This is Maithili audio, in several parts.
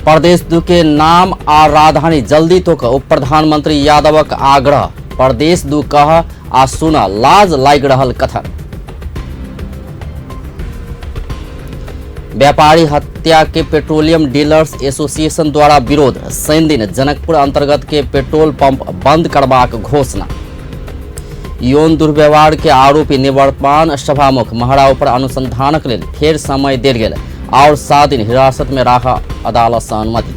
प्रदेश दू के नाम आ राजधानी जल्दी तोक उप प्रधानमंत्री यादवक आग्रह। प्रदेश दू कह आ सुन लाज लागि रहल कथन। व्यापारी हत्या के पेट्रोलियम डीलर्स एसोसिएशन द्वारा विरोध। शनि दिन जनकपुर अंतर्गत के पेट्रोल पंप बंद करबाक घोषणा। यौन दुर्व्यवहार के आरोपी निवर्तमान सभामुख महराव पर अनुसंधानक लेल फेर समय देल गेल और 7 दिन हिरासत में राख अदालत से अनुमति।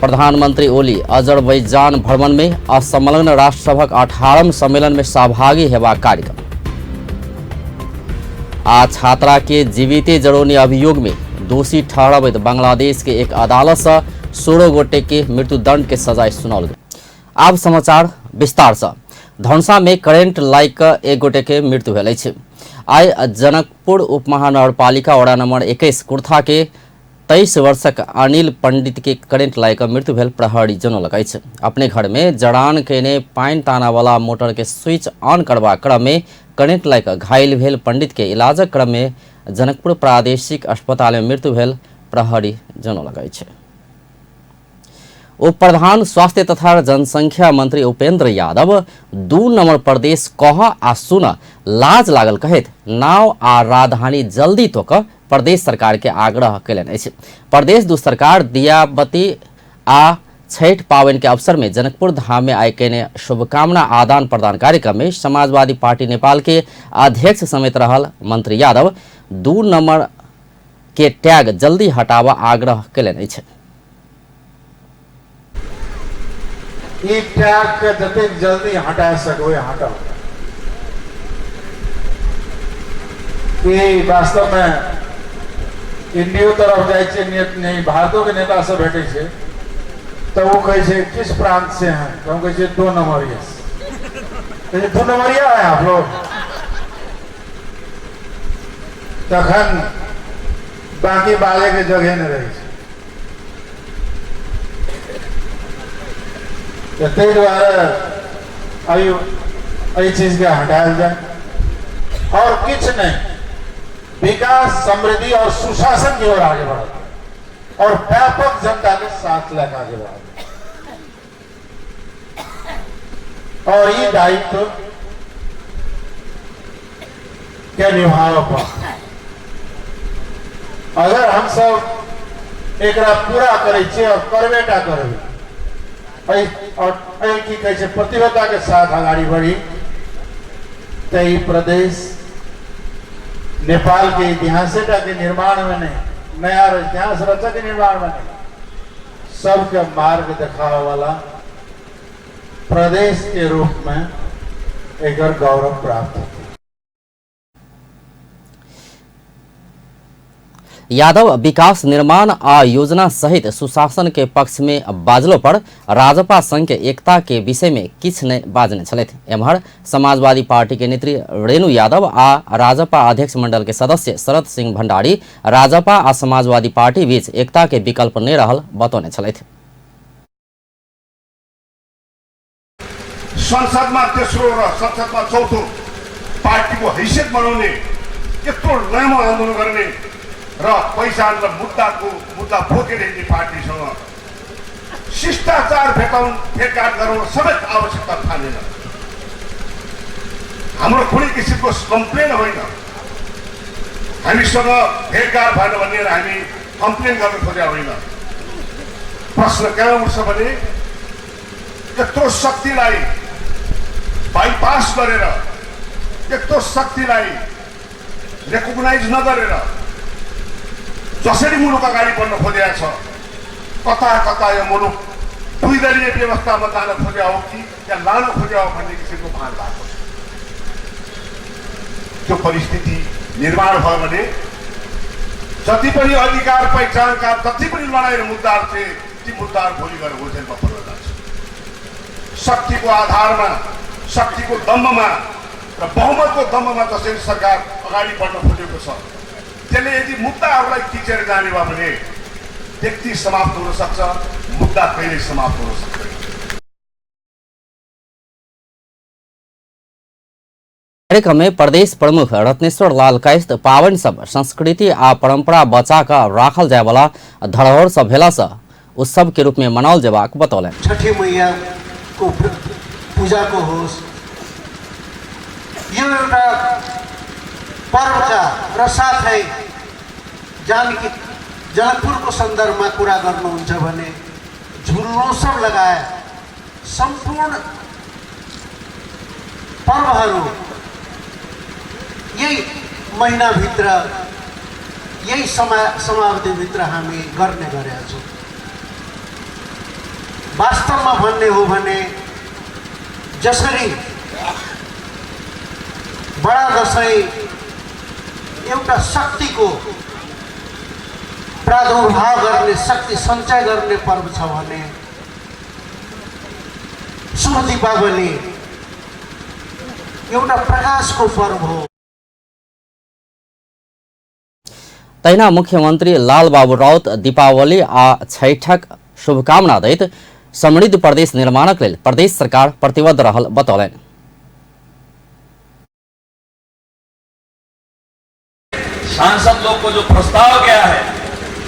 प्रधानमंत्री ओली अजरबैजान भ्रमण में असंलग्न राष्ट्रसभक 18वां सम्मेलन में सहभागी हेबाक कार्यक्रम। आ छात्रा के जीविते जरौनी अभियोग में दोषी ठहरबैत बांग्लादेश के एक अदालत से 16 गोटे के मृत्युदंड के सजाय सुनाओल गेल। आब समाचार विस्तार से। धनुषा में करेंट लागि कऽ एक गोटे के मृत्यु भेल अछि। आइ जनकपुर उपमहानगरपालिका वडा नंबर 21 कुर्था के 23 वर्षक अनिल पंडित के करेंट लागि कऽ मृत्यु भेल प्रहरी जनौलक अछि। अपने घर में जड़ान केने पानि ताना वाला मोटर के स्विच ऑन करबाक क्रम में करेंट लागि कऽ घायल भेल पंडित के इलाजक क्रम में जनकपुर प्रादेशिक अस्पताल में मृत्यु भेल प्रहरी जनौलक अछि। उप प्रधान स्वास्थ्य तथा जनसंख्या मंत्री उपेंद्र यादव 2 नंबर प्रदेश कह आ सुन लाज लागल कहैत नाव आ राजधानी जल्दी तोक प्रदेश सरकार के आग्रह कयलनि अछि। प्रदेश दू सरकार दियाबती आ छठ पाबनि के अवसर में जनकपुर धाम में आइ कयने शुभकामना आदान प्रदान कार्यक्रम में समाजवादी पार्टी नेपाल के अध्यक्ष समेत रहल मंत्री यादव 2 नंबर के टैग जल्दी हटाबऽ आग्रह कयलनि अछि। ई टैग के जतेक जल्दी हटा सकबै हटाउ। ई वास्तव में इंडियो तरफ जाइ छै, नहीं भारतो के नेता सब भेटै छै तऽ ओ कहै छै किस प्रांत से हैं, तऽ हम कहै छियै 2 नंबरिया से। कहै छै 2 नंबरिया है आप लोग। तखन बाकी बाजै के जगह नहि रहै छै। तऽ ताहि दुआरे एहि चीजके हटायल जाय और किछु नहि, विकास समृद्धि और सुशासन की ओर आगे बढ़त और व्यापक जनता के साथ लेकर आगे बढ़त। और ये दायित्व के निभाव पर अगर हम सब एकरा पूरा करै छियै और करबे टा करबै और एहि की कहै छै प्रतिबद्धता के साथ अगाड़ी बढ़ी तऽ ई प्रदेश नेपाल के इतिहासे टा के निर्माण में नहीं, नया इतिहास रचक के निर्माण में नहीं, सबके मार्ग देखावे वाला प्रदेश के रूप में एकर गौरव प्राप्त होते। यादव विकास निर्माण आ योजना सहित सुशासन के पक्ष में बाजलो पर राजपा संघ के एकता के विषय में किछु नहि बाजने छलथि। एम्हर समाजवादी पार्टी के नेत्री रेणु यादव आ राजपा अध्यक्ष मंडल के सदस्य शरद सिंह भंडारी राजपा आ समाजवादी पार्टी बीच एकता के विकल्प नहि रहल बतौने छलथि। संसदमा तेस्रो र संसदमा चौथो पार्टीको हैसियत बनाउने यत्रो लामो आन्दोलन गर्ने र पहिचान र मुद्दा बोकेर हिँड्ने पार्टीसँग शिष्टाचार भेटघाट गराउन समेत आवश्यकता ठानेन। हाम्रो कुनै किसिमको कम्प्लेन होइन, हामीसँग भेटघाट भएन भनेर हामी कम्प्लेन गर्न खोजेका होइन। प्रश्न कहाँ उठ्छ भने यत्रो शक्तिलाई बाइपास गरेर, यत्रो शक्तिलाई रेकग्नाइज नगरेर जसरी मुलुक अगाडि बढ्न खोजेको छ, कता कता यो मुलुक दुई दलीय व्यवस्थामा जान खोज्या हो कि या लान खोज्या हो भन्ने किसिमको भान भएको छ। त्यो परिस्थिति निर्माण भयो भने जति पनि अधिकार पहिचानका जति पनि लडाइँ र मुद्दाहरू थिए ती मुद्दाहरू भोलि गएर ओझेलमा पर्न जान्छ। शक्तिको आधारमा, शक्तिको दम्बमा र बहुमतको दम्बमा जसरी सरकार अगाडि बढ्न खोजेको छ, त्यसले यदि मुद्दाहरूलाई थिचेर जाने भयो भने व्यक्ति समाप्त हुन सक्छ, मुद्दा कहिल्यै समाप्त हुन सक्दैन। कार्यक्रम में प्रदेश प्रमुख रत्नेश्वर लाल कायस्थ पावनि सब संस्कृति आ परंपरा बचा कऽ राखल जाय वाला धरोहर सब भेला सँ उत्सव के रूप में मनाओल जेबाक बतौलनि। छठी मैयाको पूजाको होस्, यो एउटा पर्वका र साथै जानकी जनकपुरको सन्दर्भमा कुरा गर्नुहुन्छ भने झुल्नोत्सव लगायत सम्पूर्ण पर्वहरू यही महिनाभित्र, यही समावधिभित्र हामी गर्ने गरेका छौँ। वास्तवमा भन्ने हो भने जसरी बडा दसैँ एउटा शक्तिको प्रादुर्भाव गर्ने, शक्ति सञ्चय गर्ने पर्व छ भने शुभ दीपावली एउटा प्रकाशको पर्व हो। तहिना मुख्यमंत्री लालबाबू राउत दीपावली आ छठक शुभकामना दैत समृद्ध प्रदेश निर्माणक लेल प्रदेश सरकार प्रतिबद्ध रहल बतौलनि। सांसद लोग को जो प्रस्ताव गया है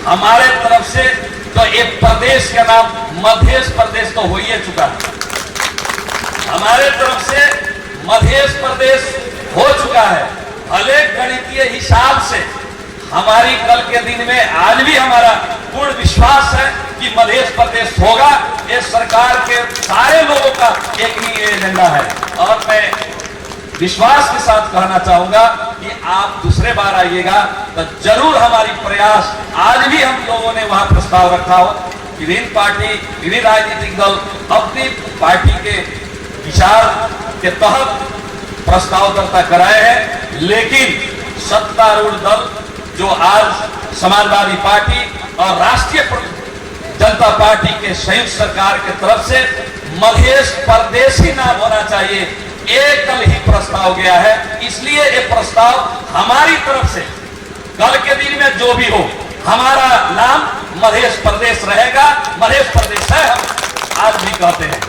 हमारे तरफ से, तो एक प्रदेश का नाम मध्य प्रदेश तो हो ही चुका है। हमारे तरफ से मध्य प्रदेश हो चुका है। भले गणितीय हिसाब से हमारी कल के दिन में आज भी हमारा पूर्ण विश्वास है कि मध्य प्रदेश होगा। ये सरकार के सारे लोगों का एक ही एजेंडा है। और मैं विश्वास के साथ कहना चाहूंगा कि आप दूसरे बार आइएगा तो जरूर हमारी प्रयास, आज भी हम लोगों ने वहां प्रस्ताव रखा हो, विभिन्न पार्टी, विभिन्न राजनीतिक दल अपनी पार्टी के विचार के तहत प्रस्ताव दर्ता कराए हैं, लेकिन सत्तारूढ़ दल जो आज समाजवादी पार्टी और राष्ट्रीय जनता पार्टी के संयुक्त सरकार के तरफ से मध्य प्रदेश ही नाम होना चाहिए, एक कल ही प्रस्ताव गया है। इसलिए ये प्रस्ताव हमारी तरफ से कल के दिन में जो भी हो, हमारा नाम मध्य प्रदेश रहेगा, मध्य प्रदेश है, हम आज भी कहते हैं।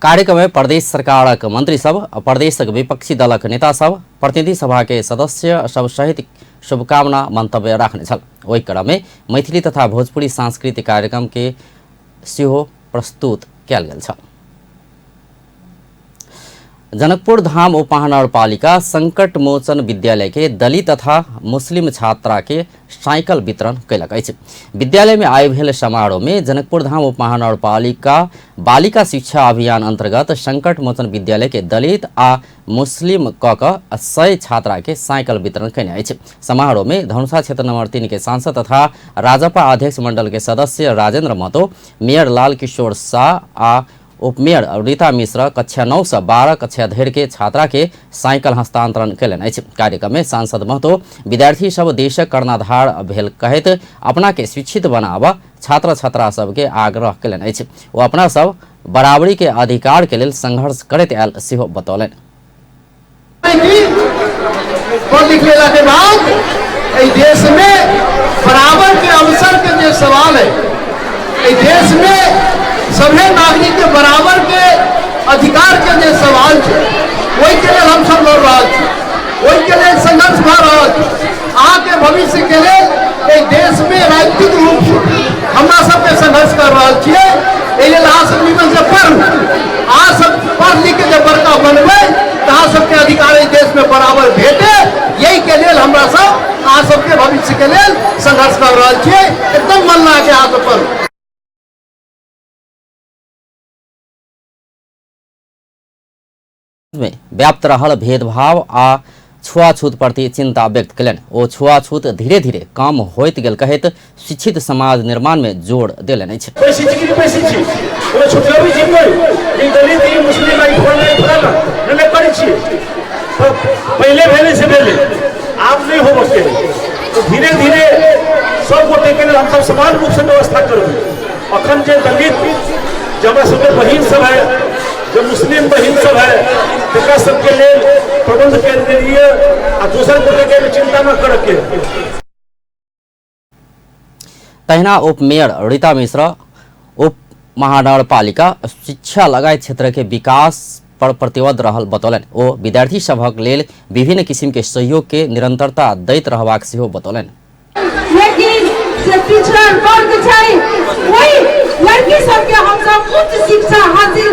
कार्यक्रम में प्रदेश सरकारक मंत्री सब, प्रदेशक विपक्षी दलक नेता सब, प्रतिनिधि सभा के सदस्य सब सहित शुभकामना मंतव्य राखने छल। ओहि क्रम में मैथिली तथा भोजपुरी सांस्कृतिक कार्यक्रम के सेहो प्रस्तुत कयल गेल छल। जनकपुर धाम उपमहानगरपालिका संकट मोचन विद्यालय के दलित तथा मुस्लिम छात्रा के साइकिल वितरण कयलक अछि। विद्यालय में आइ भेल समारोह में जनकपुर धाम उपमहानगरपालिका बालिका शिक्षा अभियान अंतर्गत संकट मोचन विद्यालय के दलित आ मुस्लिम क 100 छात्रा के साइकिल वितरण कयने अछि। समारोह में धनुषा क्षेत्र नंबर 3 के सांसद तथा राजपा अध्यक्ष मंडल के सदस्य राजेंद्र महतो, मेयर लाल किशोर शाह आ उपमेयर रीता मिश्र कक्षा 9 से 12 कक्षा धरि के छात्रा के साइकिल हस्तांतरण कयलनि अछि। कार्यक्रम में सांसद महतो विद्यार्थी सब देशक कर्णधार भेल कहैत अपना के शिक्षित बनाब छात्र छात्रा सबके आग्रह कयलनि अछि। ओ अपना सब बराबरी के अधिकार के लेल संघर्ष करैत आयल सेहो बतौलनि। पढ़ लिख लेला के बाद एहि देश में बराबर के अवसर के जे सवाल है, एहि देश में सभी नागरिक के बराबर के अधिकार के जे सवाल है, ओहि के लेल हम सब लड़ रहल छी, ओहि के लेल संघर्ष भऽ रहल छै। अहाँके भविष्य के लेल एहि देश में राजनीतिक रूप से हमरा सबके संघर्ष कर रहल छियै। एहि लेल अहाँ सब निमन से पढ़ू, अहाँ सब पढ़ लिख के जब बड़का बनबै तऽ अहाँ सबके अधिकार एहि देश में बराबर भेटे, यही के लेल हमरा सब अहाँ सबके भविष्य के लेल संघर्ष कर रहल छियै। एकदम मन लगा के अहाँ सब पढ़ू। में व्याप्त रहल भेदभाव आ छुआछूत प्रति चिंता व्यक्त कयलनि। ओ छुआछूत धीरे धीरे कम होइत गेल कहैत शिक्षित समाज निर्माण में जोर देलनि अछि। पहले भेले से भेले आब नहीं होबे के, धीरे धीरे सब गोटे के हम सब समान रूप से व्यवस्था करबै। अखन जे दलित जे हमरा सबके बहिन सब है, जो मुस्लिम बहिन सब है, तकरा सबके लेल प्रबंध कर देलिए आ दोसर गोटे के चिंता न करके। तहिना उपमेयर रीता मिश्र उप महानगरपालिका शिक्षा लगायत क्षेत्र के विकास पर प्रतिबद्ध रहल बतौलनि। ओ विद्यार्थी सभक लेल विभिन्न किसिम के सहयोग के निरंतरता दैत रहबाक सेहो बतौलनि। लेकिन जे पिछड़ल वर्ग छै ओहि लड़की सबके हमसब उच्च शिक्षा हासिल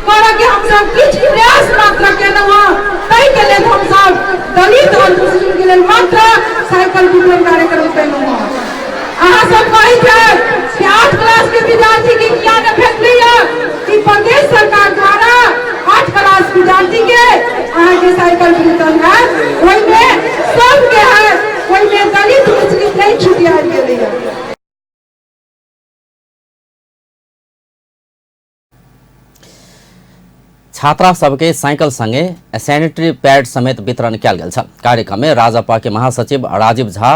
करऽ के हमसब किछु प्रयास मात्र केलहुँ हँ, ताहिके लेल हमसब दलित और मुस्लिम के लेल मात्र साइकिल वितरण कार्यक्रम केलहुँ हँ। अहाँ सब कहै छै कि 8 क्लास के विद्यार्थी के किया ने भेटलैया कि प्रदेश सरकार द्वारा 8 क्लास विद्यार्थी के अहाँके साइकिल वितरण हैत, ओहिमे सबके हैत, ओहिमे दलित मुस्लिम नहि छुटियाल गेलैया। छात्रा सबके साइकिल संगे सैनिटरी पैड समेत वितरण कयल गेल छल। कार्यक्रम में राजपा के महासचिव राजीव झा,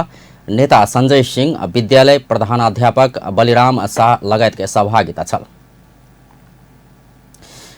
नेता संजय सिंह, विद्यालय प्रधानाध्यापक बलिराम शाह लगायत के सहभागिता छल।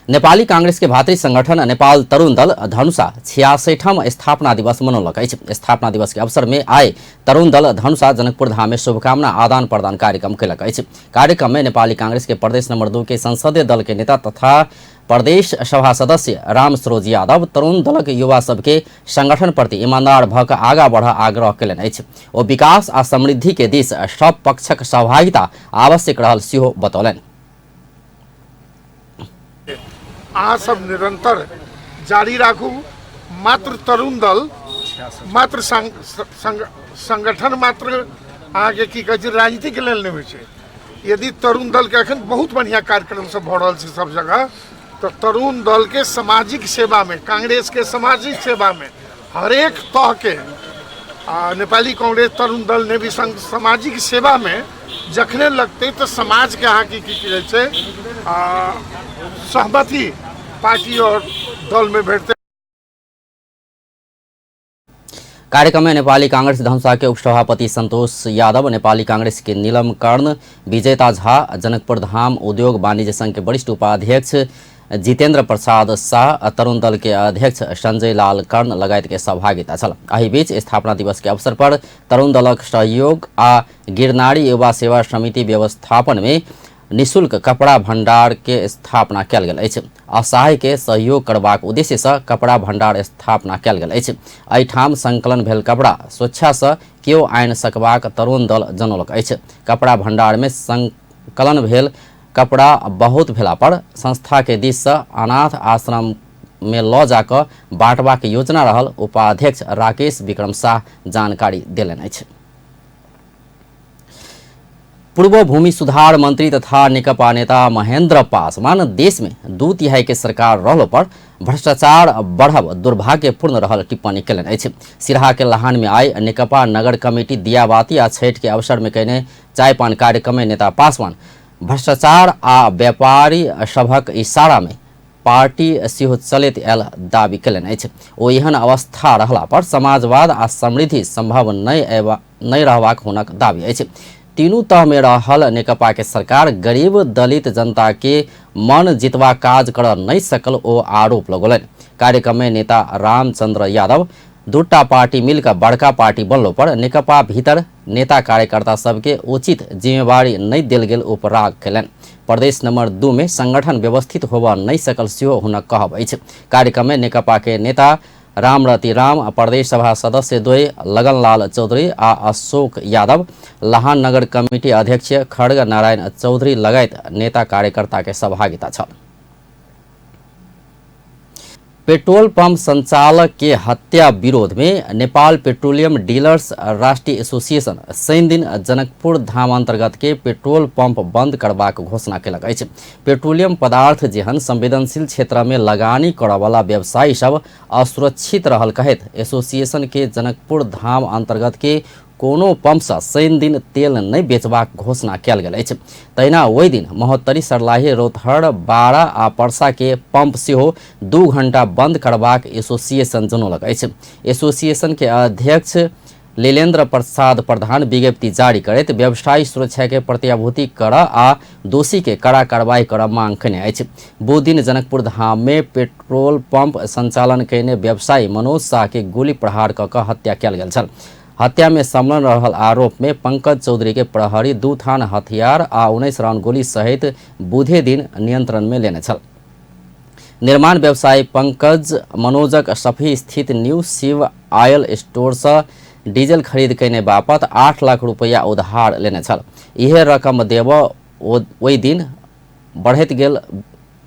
नेपाली कांग्रेस के भातृ संगठन नेपाल तरुण दल धनुषा 66ठम स्थापना दिवस मनौलक अछि। स्थापना दिवस के अवसर में आइ तरुण दल धनुषा जनकपुर धाम में शुभकामना आदान प्रदान कार्यक्रम कयलक अछि। कार्यक्रम में नेपाली कांग्रेस के प्रदेश नंबर 2 के संसदीय दल के नेता तथा प्रदेश सभा सदस्य राम सरोज यादव तरुण दलक युवा सबके संगठन प्रति ईमानदार भऽ कऽ आगाँ बढ़ऽ आग्रह कयलनि अछि। ओ विकास आ समृद्धि के दिस सब पक्षक सहभागिता आवश्यक रहल सेहो बतौलनि। अहाँ सब निरंतर जारी राखू। मात्र तरुण दल, मात्र संगठन मात्र अहाँके की कहै छै राजनीतिके लेल नहि होइ छै। यदि तरुण दलके अखन बहुत बढ़िआँ कार्यक्रम सब भऽ रहल छै सब जगह, तऽ तरुण दलके सामाजिक सेवामे, कांग्रेसके सामाजिक सेवामे हरेक तहके नेपाली कांग्रेस तरुण दल नेवी संघ सामाजिक सेवामे जखने लगतै तऽ समाजके अहाँके की कहै छै सहमति पार्टी और दलमे भेटतै। कार्यक्रम में नेपाली कांग्रेस धनुषा के उपसभापति संतोष यादव, नेपाली कांग्रेस के नीलम कर्ण, विजेता झा, जनकपुर धाम उद्योग वाणिज्य संघ के वरिष्ठ उपाध्यक्ष जितेंद्र प्रसाद शाह, तरुण दल के अध्यक्ष संजय लाल कर्ण लगायत के सहभागिता छल। एहि बीच स्थापना दिवस के अवसर पर तरुण दलक सहयोग आ गिरनारी युवा सेवा समिति व्यवस्थापन में निःशुल्क कपड़ा भंडार के स्थापना कयल गेल अछि। असहाय के सहयोग करबाक उद्देश्य से कपड़ा भंडार स्थापना कयल गेल अछि। एहिठाम संकलन भेल कपड़ा स्वेच्छा से केओ आनि सकबाक तरुण दल जनौलक अछि। कपड़ा भंडार में संकलन भेल कपड़ा बहुत भेला पर संस्था के दिस से अनाथ आश्रम में ल जाकऽ बांटबाक योजना रहल उपाध्यक्ष राकेश विक्रम शाह जानकारी देलनि अछि। पूर्व भूमि सुधार मंत्री तथा नेकपा नेता महेंद्र पासवान देश में 2/3 के सरकार रहलो पर भ्रष्टाचार बढ़ब दुर्भाग्यपूर्ण रहल टिप्पणी कयलनि अछि। सिरहा के लहान में आइ नेकपा नगर कमिटी दियाबाती आ छठि के अवसर में कयने चाय पान कार्यक्रम में नेता पासवान भ्रष्टाचार आ व्यापारी सभक इशारा में पार्टी सेहो चलैत आयल दावी कयलनि अछि। ओ एहन अवस्था रहला पर समाजवाद आ समृद्धि संभव नहि रहबाक हुनक दावी अछि। तीनू तह में रहल नेकपा के सरकार गरीब दलित जनता के मन जितवा काज कर नहि सकल ओ आरोप लगौलनि। कार्यक्रम में नेता रामचंद्र यादव दूटा पार्टी मिलकर बड़का पार्टी बनलो पर नेकपा भीतर नेता कार्यकर्ता सबके उचित जिम्मेवारी नहि देल गेल उपराग कयलनि। प्रदेश नंबर 2 में संगठन व्यवस्थित होबऽ नहि सकल सेहो हुनक कहब अछि। कार्यक्रम में नेकपा के नेता रामरति राम, प्रदेश सभा सदस्य द्वय लगनलाल चौधरी आ अशोक यादव, लहान नगर कमिटी अध्यक्ष खड्ग नारायण चौधरी लगायत नेता कार्यकर्ता के सहभागिता छल। पेट्रोल पंप संचालक के हत्या विरोध में नेपाल पेट्रोलियम डीलर्स राष्ट्रीय एसोसिएशन शनिदिन जनकपुर धाम अंतर्गत के पेट्रोल पंप बंद करबाक घोषणा कयलक अछि। पेट्रोलियम पदार्थ जेहन संवेदनशील क्षेत्र में लगानी करऽवला व्यवसायी सब असुरक्षित रहल कहैत एसोसिएशन के जनकपुर धाम अंतर्गत के कोनो पंपसँ शनिदिन तेल नहि बेचबाक घोषणा कयल गेल अछि। तहिना ओहि दिन महोत्तरी, सर्लाही, रौतहट, बारा आ परसा के पंप सेहो 2 घंटा बंद करबाक एसोसिएशन जनौलक अछि। एसोसिएशन के अध्यक्ष लीलेन्द्र प्रसाद प्रधान विज्ञप्ति जारी करैत व्यवसायी सुरक्षा के प्रत्याभूति करऽ आ दोषी के कड़ा कार्रवाई करऽ मांग कयने अछि। बुध दिन जनकपुर धाम में पेट्रोल पंप संचालन कयने व्यवसायी मनोज शाह के गोली प्रहार कऽ कऽ हत्या कयल गेल छल। हत्या में संलग्न रहल आरोप में पंकज चौधरी के प्रहरी 2 थान हथियार आ 19 राउंड गोली सहित बुधे दिन नियंत्रण में लेने छल। निर्माण व्यवसायी पंकज मनोजक सफी स्थित न्यू शिव आयल स्टोरसँ डीजल खरीद कयने बापत 8 लाख रुपैया उधार लेने छल। इहे रकम देब ओहि दिन बढ़ैत गेल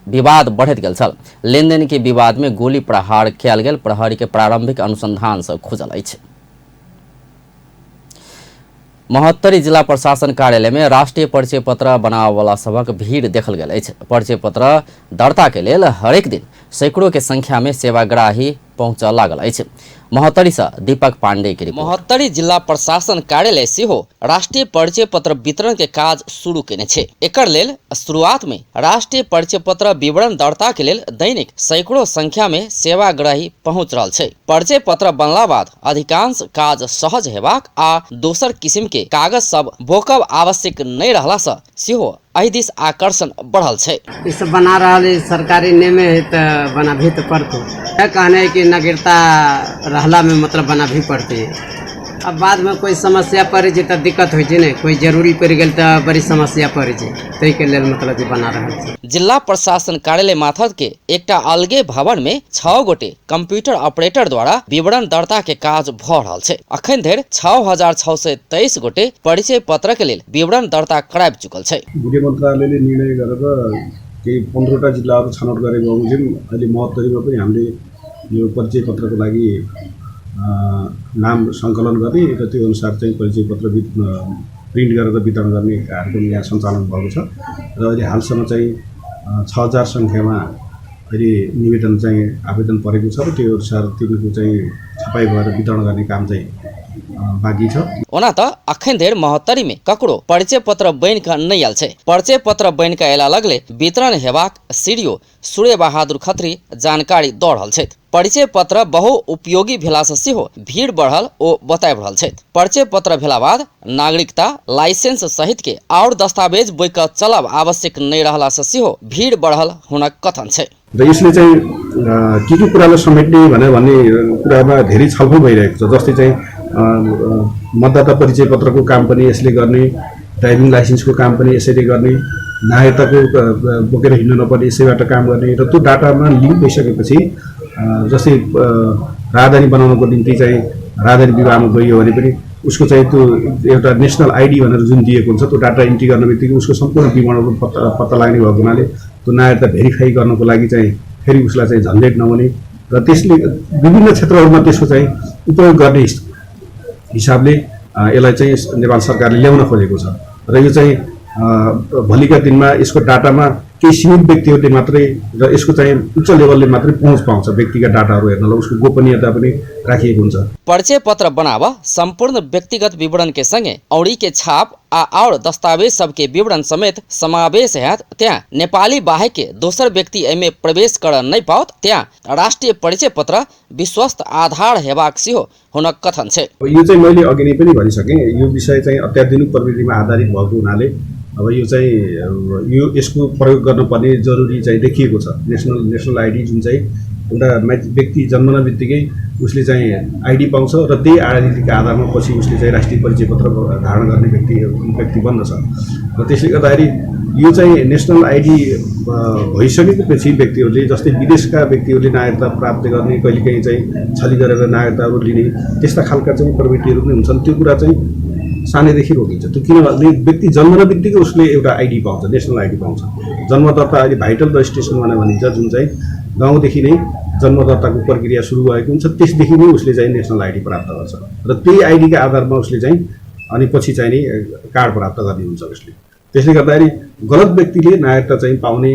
विवाद बढ़ैत गेल छल। लेनदेन के विवाद में गोली प्रहार कयल गेल प्रहरी के प्रारंभिक अनुसंधान से खुजल अछि। महोत्तरी जिला प्रशासन कार्यालय में राष्ट्रीय परिचय पत्र बनाबऽवला सभक भीड़ देखल गेल अछि। परिचय पत्र दर्ता के लेल हरेक दिन सैकड़ों के संख्या में सेवाग्राही पहुंचऽ लागल अछि। महोत्तरी से दीपक पांडे के रिपोर्ट। महोत्तरी जिला प्रशासन कार्यालय सेहो राष्ट्रीय परिचय पत्र वितरण के काज शुरू केने छै। एकर लेल शुरुआत में राष्ट्रीय परिचय पत्र विवरण दर्ता के लेल दैनिक सैकड़ों संख्या में सेवाग्राही पहुंच रहल छै। परिचय पत्र बनला बाद अधिकांश काज सहज हेबाक आ दोसर किसिम के कागज सब बोकब आवश्यक नहि रहला से सेहो एहि दिस आकर्षण बढ़ल छै। ई सब बना रहल है, सरकारी नियम है तो बनाबी तो पड़तै। कहने है कि नागरिकता रहला में मतलब बनाबी पड़तै। अब बाद में कोई समस्या पड़े छै तऽ दिक्कत होइ छै ने, कोई जरूरी पड़ि गेल तऽ बड़ी समस्या पड़ै छै, ताहिके लेल मतलब जे बना रहल छै। जिला प्रशासन कार्यालय माथत के एकटा अलगे भवन में 6 गोटे कंप्यूटर ऑपरेटर द्वारा विवरण दर्ता के काज भ रहल छै। अखन धरि 6623 गोटे परिचय पत्र के लेल विवरण दर्ता कराबि चुकल छै। गृह मन्त्रालयले निर्णय गरेर केही 15वटा जिल्लाहरू छनौट गरेको बमोजिम अहिले महोत्तरीमा पनि हामीले यो परिचय पत्रको लागि नाम सङ्कलन गर्ने र त्यो अनुसार चाहिँ परिचय पत्र प्रिन्ट गरेर वितरण गर्ने कार्य पनि यहाँ सञ्चालन भएको छ र अहिले हालसम्म चाहिँ 6000 सङ्ख्यामा अहिले निवेदन चाहिँ आवेदन परेको छ र त्यो अनुसार तिनीहरूको चाहिँ छपाई भएर वितरण गर्ने काम चाहिँ बाँकी छ। ओना त अखन धरि महोत्तरी में ककरो परिचय पत्र बनि कऽ नहि आयल छै। परिचय पत्र बनि कऽ अयला लगले वितरण हेबाक सीडीओ सूर्य बहादुर खत्री जानकारी दऽ रहल छथि। परिचय पत्र बहु उपयोगी भेलासँ सेहो भीड़ बढ़ल ओ बताबि रहल छथि। परिचय पत्र भेला बाद नागरिकता लाइसेंस सहित के आओर दस्तावेज बोकि कऽ चलब आवश्यक नहि रहलासँ सेहो भीड़ बढ़ल हुनक कथन छै। र यसले चाहिँ के के कुरालाई समेट्ने भनेर भन्ने कुरामा धेरै छलफल भइरहेको छ। जस्तै चाहिँ मतदाता परिचय पत्रको काम पनि यसले गर्ने, ड्राइभिङ लाइसेन्सको काम पनि यसैले गर्ने, नागरिकताको बोकेर हिँड्नु नपर्ने यसैबाट काम गर्ने र त्यो डाटामा लिङ्क भइसकेपछि जस्तै राजधानी बनाउनको निम्ति चाहिँ राजधानी विभागमा गइयो भने पनि उसको चाहिँ त्यो एउटा नेसनल आइडी भनेर जुन दिएको हुन्छ त्यो डाटा इन्ट्री गर्न बित्तिकै उसको सम्पूर्ण विवरणको पत्ता लाग्ने भएको हुनाले त्यो नागरिकता भेरिफाई गर्नको लागि चाहिँ फेरि उसलाई चाहिँ झन्झट नहुने र त्यसले विभिन्न क्षेत्रहरूमा त्यसको चाहिँ उपयोग गर्ने हिसाबले यसलाई चाहिँ नेपाल सरकारले ल्याउन खोजेको छ र यो चाहिँ भोलिका दिनमा यसको डाटामा केही सीमित व्यक्तिहरूले मात्रै र यसको चाहिँ उच्च लेभलले मात्रै पहुँच पाउँछ। व्यक्तिगत डाटाहरू हेर्नलाई उसको गोपनीयता पनि राखिएको हुन्छ। परिचय पत्र बनाब सम्पूर्ण व्यक्तिगत विवरण के संगे औरी के छाप आ और दस्तावेज सबके विवरण समेत समावेश हैत। त्यहाँ नेपाली बाहेक के दोसर व्यक्ति एहिमे प्रवेश कर नहि पाओत। त्यहाँ राष्ट्रिय परिचय पत्र विश्वस्त आधार हेबाक सेहो हुनक कथन छै। यो चाहिँ मैले अघि नै पनि भनिसकेँ, यो विषय चाहिँ अत्याधुनिक प्रविधिमा आधारित भएको हुनाले अब यो चाहिँ यो यसको प्रयोग गर्नुपर्ने जरुरी चाहिँ देखिएको छ। नेसनल आइडी जुन चाहिँ एउटा व्यक्ति जन्मन बित्तिकै उसले चाहिँ आइडी पाउँछ र त्यही आइडीको आधारमा पछि उसले चाहिँ राष्ट्रिय परिचय पत्र धारण गर्ने व्यक्ति बन्दछ र त्यसले गर्दाखेरि यो चाहिँ नेसनल आइडी भइसकेपछि व्यक्तिहरूले जस्तै विदेशका व्यक्तिहरूले नागरिकता प्राप्त गर्ने, कहिलेकाहीँ चाहिँ छली गरेर नागरिकताहरू लिने त्यस्ता खालका चाहिँ प्रवृत्तिहरू पनि हुन्छन्। त्यो कुरा चाहिँ सानैदेखि रोकिन्छ। त्यो किनभने व्यक्ति जन्मन बित्तिकै उसले एउटा आइडी पाउँछ, नेसनल आइडी पाउँछ। जन्म दर्ता अहिले भाइटल रजिस्ट्रेसन भनेर भनिन्छ, जुन चाहिँ गाउँदेखि नै जन्म दर्ताको प्रक्रिया सुरु भएको हुन्छ, त्यसदेखि नै उसले चाहिँ नेसनल आइडी प्राप्त गर्छ र त्यही आइडीका आधारमा उसले चाहिँ अनि पछि चाहिँ नि कार्ड प्राप्त गर्ने हुन्छ उसले। त्यसले गर्दाखेरि गलत व्यक्तिले नागरिकता चाहिँ पाउने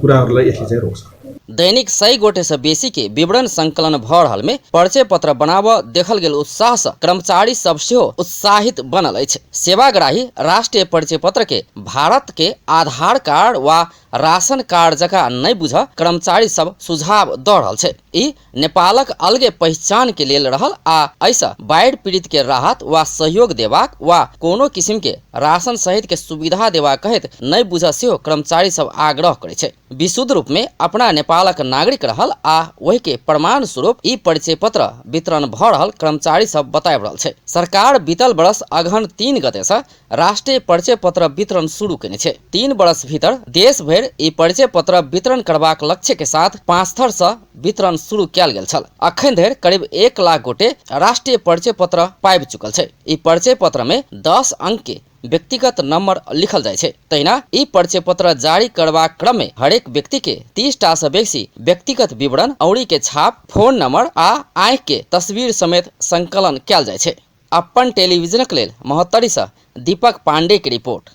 कुराहरूलाई यसले चाहिँ रोक्छ। दैनिक 100 गोटे से बेसी के विवरण संकलन भ रहल में परिचय पत्र बनाब देखल गेल उत्साह से कर्मचारी सब सेहो उत्साहित बनल अछि। सेवाग्राही राष्ट्रीय परिचय पत्र के भारत के आधार कार्ड वा राशन कार्ड जकाँ नहि बुझ कर्मचारी सब सुझाव द रहल छै। ई नेपालक अलगे पहचान के लेल रहल आ एहिसँ बाढ़ि पीड़ित के राहत वा सहयोग देबाक वा कोनो किसिम के राशन सहित के सुविधा देबाक कहैत नहि बुझ सेहो कर्मचारी सब आग्रह करै छै। विशुद्ध रूप में अपना नेपालक नागरिक रहल आ ओहि के प्रमाण स्वरूप ई परिचय पत्र वितरण भ रहल कर्मचारी सब बताबि रहल छै। सरकार बीतल वर्ष अगहन 3 गते से राष्ट्रीय परिचय पत्र वितरण शुरू केने छै। 3 वर्ष भीतर देश भरि ई परिचय पत्र वितरण करबाक लक्ष्य के साथ 5 थर से वितरण शुरू कयल गेल छल। अखन धरि करीब 1 लाख गोटे राष्ट्रीय परिचय पत्र पाबि चुकल छै। ई परिचय पत्र में 10 अंक के व्यक्तिगत नंबर लिखल जाइ छै। तहिना ई परिचय पत्र जारी करबाक क्रम में हरेक व्यक्ति के 30 टा से बेसी व्यक्तिगत विवरण, औरी के छाप, फोन नंबर आ आँख के तस्वीर समेत संकलन कयल जाइ छै। अपन टेलीविजनक लेल महोत्तरी से दीपक पांडे के रिपोर्ट।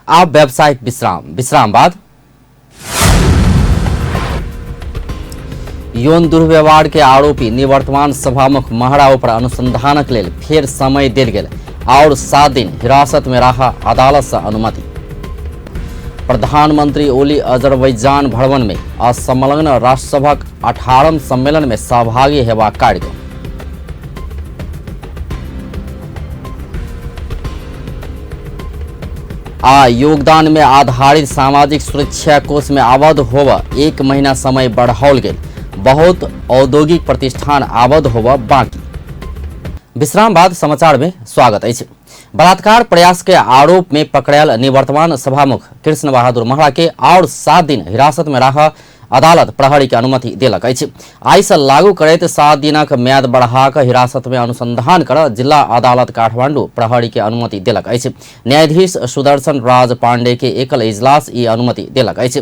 आब व्यावसायिक विश्राम, विश्राम बाद यौन दुर्व्यवहार के आरोपी निवर्तमान सभामुख महरा ऊपर अनुसंधानक लेल फेर समय देल गेल और 7 दिन हिरासत में रहा अदालत से अनुमति। प्रधानमंत्री ओली अजरबैजान भ्रमण में असंलग्न राष्ट्रसभक 18वां सम्मेलन में सहभागी हेबाक कार्यक्रम। आ योगदान में आधारित सामाजिक सुरक्षा कोष में आबद्ध होब 1 महीना समय बढ़ाओल गेल। बहुत औद्योगिक प्रतिष्ठान आबद्ध होब बाकी। विश्राम बाद समाचार में स्वागत अछि। बलात्कार प्रयास के आरोप में पकड़ायल निवर्तमान सभामुख कृष्ण बहादुर महरा के और 7 दिन हिरासत में राख अदालत प्रहरी के अनुमति देलक अछि। आइ से लागू करैत 7 दिनक म्याद बढ़ा कऽ हिरासत में अनुसंधान कर जिला अदालत काठमांडू प्रहरी के अनुमति देलक अछि। न्यायाधीश सुदर्शन राज पांडे के एकल इजलास ई अनुमति देलक अछि।